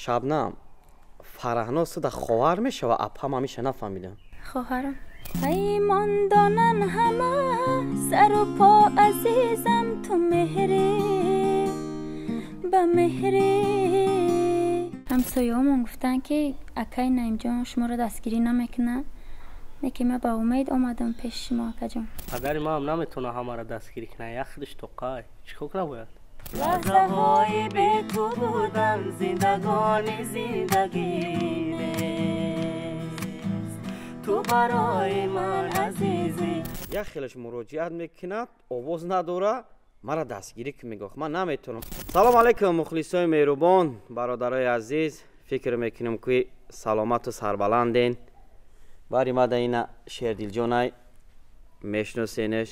Шабнам, Фарҳноз суда хоҳар мешава, апам ҳамеша нафаҳмидам. Хоҳарам. Паймон донан ҳама сару по азизам, ту меҳрӣ ба меҳрӣ. Ҳамсояҳомон гуфтанд, ки акай Наимҷон шуморо дастгирӣ намекунад, лекин ман ба умед омадам пеши шумо, акаҷон. Падари ман ҳам наметавонад ҳамаро дастгирӣ кунад, як худаш тоқай. Чӣ кор кунад бояд? Лаҳзаҳои бе ту будан зиндагони зиндагӣ нест, ту барои ман азизӣ. Як хелаш муроҷиат мекунад, овоз надора, мара дастгирӣ кун, мегӯяд, ман наметавонам. Салом алайкум, мухлисои меҳрубон, бародарои азиз. Фикр мекунам, ки саломату сарбаланден. Бари мада ина Шердилҷонай, мешносенеш,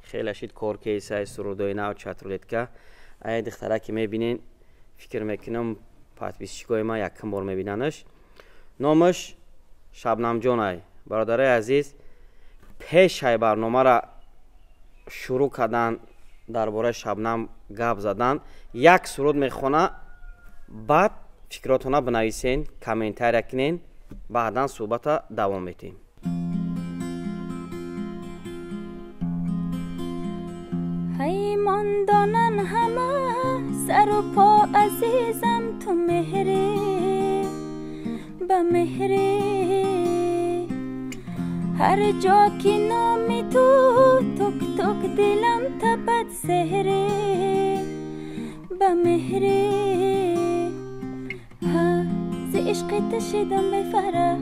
хеле шид кор кейсай, сурудои нав, чатрулетка. Ай духтара ки мебинен, фикр мекунам, подписчикои ман якум бор мебинанаш. Номаш Шабнамҷонай. Бародарои азиз, пешай барномаро шурӯъ кардан, дар бораи Шабнам гап задан, як суруд мехона, баъд фикротона бинависен, комментария кунен, баъдан суҳбата давом метиҳем. Паймон донан ҳама сару по азизам, ту меҳрӣ ба меҳрӣ. Ҳар ҷо ки номи ту тук тук дилам табад сеҳрӣ ба меҳрӣ. Ҳа зи ишқи ту шидам бефараҳ,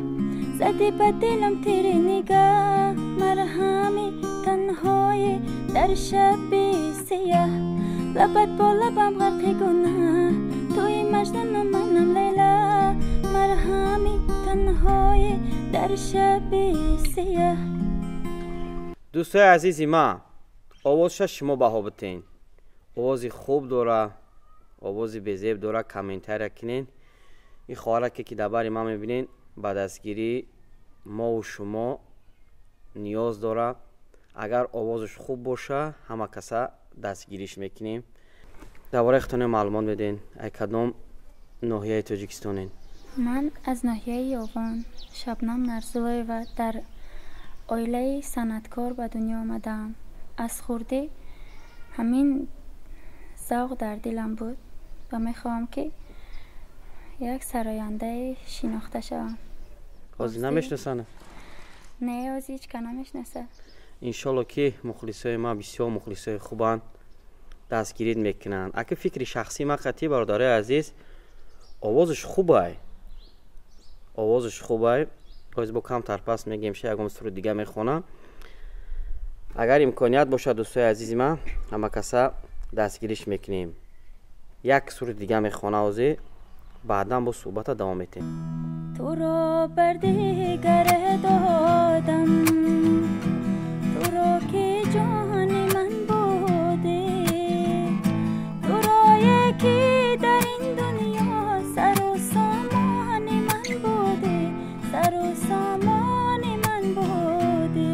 задӣ ба дилам тири нигаҳ, марҳами танҳоӣ дар шаби сияҳ, лабат бо лабам ғарқи гунаҳ, туи Маҷнуну манам Лайла, марҳами танҳоӣ дар шаби сияҳ. Дӯстои азизи ман, овозша шумо баҳо битен. Овози хуб дора, овози безеб дора, комментария кунен. Ин хоҳараке ки дар бари ман мебинен, ба дастгирии мову шумо ниёз дора. Агар овозаш хуб боша, ҳама каса дастгириш мекунем. Дар бораи худтон маълумот медиҳен, ай кадом ноҳияи Тоҷикистонен? Ман аз ноҳияи Ёвон, Шабнам Нарзулоева, дар оилаи санъаткор ба дунё омадаам. Аз хурдӣ ҳамин завқ дар дилам буд ва мехоҳам, ки як сарояндаи шинохта шавам. Ҳозир намешиносанд? Не, ҳозир ҳеҷ ка намешиносад. Иншолло, ки мухлисои ман бисёр мухлисои хубанд, дастгирит мекунанд. Аки фикри шахсии ман қатъи, бародарои азиз, овозаш хубай, овозаш хубай. Ҳозир бо камтар пас мегӯем, ша ягон суруд дига мехонам. Агар имконият бошад, дӯстои азизи ман, ҳама каса дастгириш мекунем. Як суруд дига мехона ҳозир, баъдан бо суҳбата давом метиҳем. Туро бар дигар додам, туро ки ҷони ман будӣ, туро яке дар ин дунё сару сомони ман будӣ, сару сомони ман будӣ.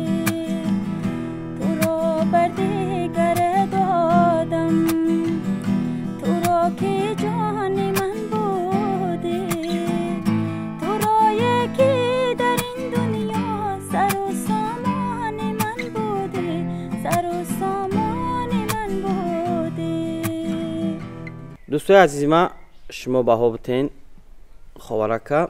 Туро бар дигар додам, туро ки ҷони ман будӣ, туро яке дар ин дунё сару сомони ман будӣ, сару сомони ман будӣ. Дӯстои азизи ман, шумо баҳо битен. Ховарака,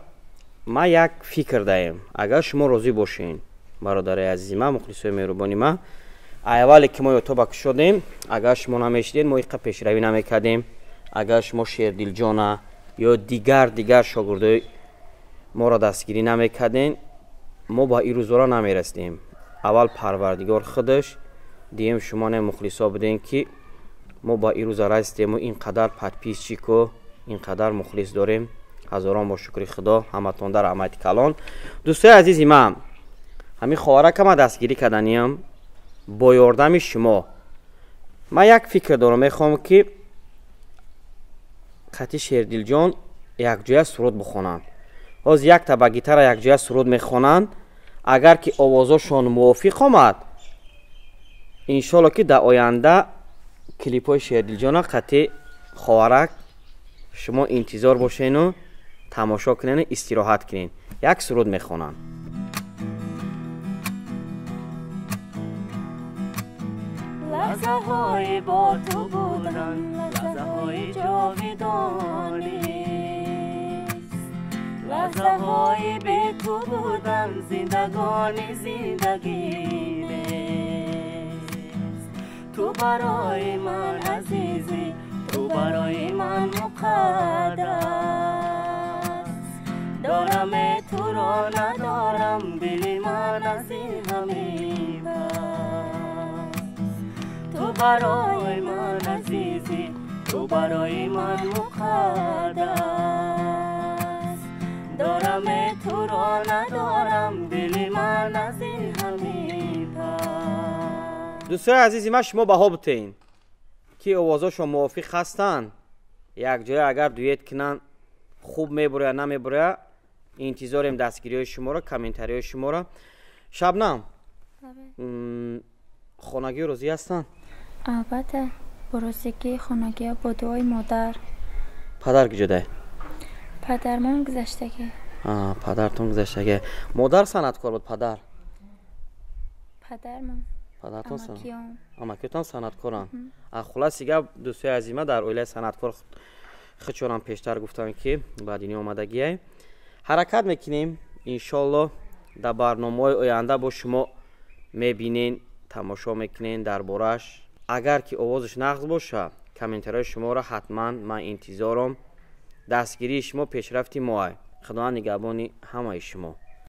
ман як фикр даем, агар шумо розӣ бошен, бародарои азизи ман, мухлисои меҳрубони ман. Аввале ки мо ётоба кушодем, агар шумо намешидед, мо иқа пешравӣ намекардем. Агар шумо Шердилҷона ё дигар шогирдои моро дастгирӣ намекарден, мо ба ин рӯзора намерасидем. Аввал Парвардигор худаш, дуюм шумо не мухлисо будем, ки мо ба ин рӯза расидему ин қадар подписчику ин қадар мухлис дорем. Ҳазорон бо шукри Худо, ҳаматонда раҳмати калон. Дӯстои азизи ман, ҳамин хоҳарака ман дастгирӣ карданиям бо ёрдами шумо. Ман як фикр дорам, мехоҳам, ки қати Шердилҷон якҷоя суруд бихонанд. Ҳозир якта ба гитара якҷоя суруд мехонанд. Агар ки овозошон мувофиқ омад, иншолло, ки дар оянда клипҳои Шердилҷона қати хоҳарак шумо интизор бошену. Тамошо кунен, истироҳат кунен. Як суруд мехонанд. Лаҳзаҳои бо ту будан лаҳзаҳои ҷовидонист, лаҳзаҳои бе ту будан зиндагони зиндагӣ нест. Ту барои ман азизӣ, ту барои ман муқаддас. Дорам туро надорам, дили ман аз ин ҳамин пас. Ту барои ман азизӣ, ту барои ман муқаддас. Дорам туро надорам, дили ман аз ин ҳамин пас. Дӯстои азизи ман, шумо баҳо бутен ки овозошон мувофиқ ҳастанд. Якҷоя агар дует кунанд хуб мебуроя, намебуроя. Интизорем дастгириҳои шуморо, комментариҳои шуморо. Шабнам, хонагиҳо розӣ ҳастанд? Албатта, бо розигии хонагиҳо, бо дуои модар. Падар куҷодай? Падармон гузаштагӣ. Падартон гузаштагӣ. Модар санъаткор буд, падар? Падармон. Падартон амакиётон санъаткоранд. Хулоси гап, дӯстои азима, дар оилаи санъаткор худшонам пештар гуфтанд, ки ба дунё омадагиай. Ҳаракат мекунем, иншолло дар барномаҳои оянда бо шумо мебинен, тамошо мекунен дар борааш. Агар ки овозаш нағз боша, комментариҳои шуморо ҳатман ман интизорам. Дастгирии шумо пешрафти моай. Худованд нигаҳбони ҳамаи шумо.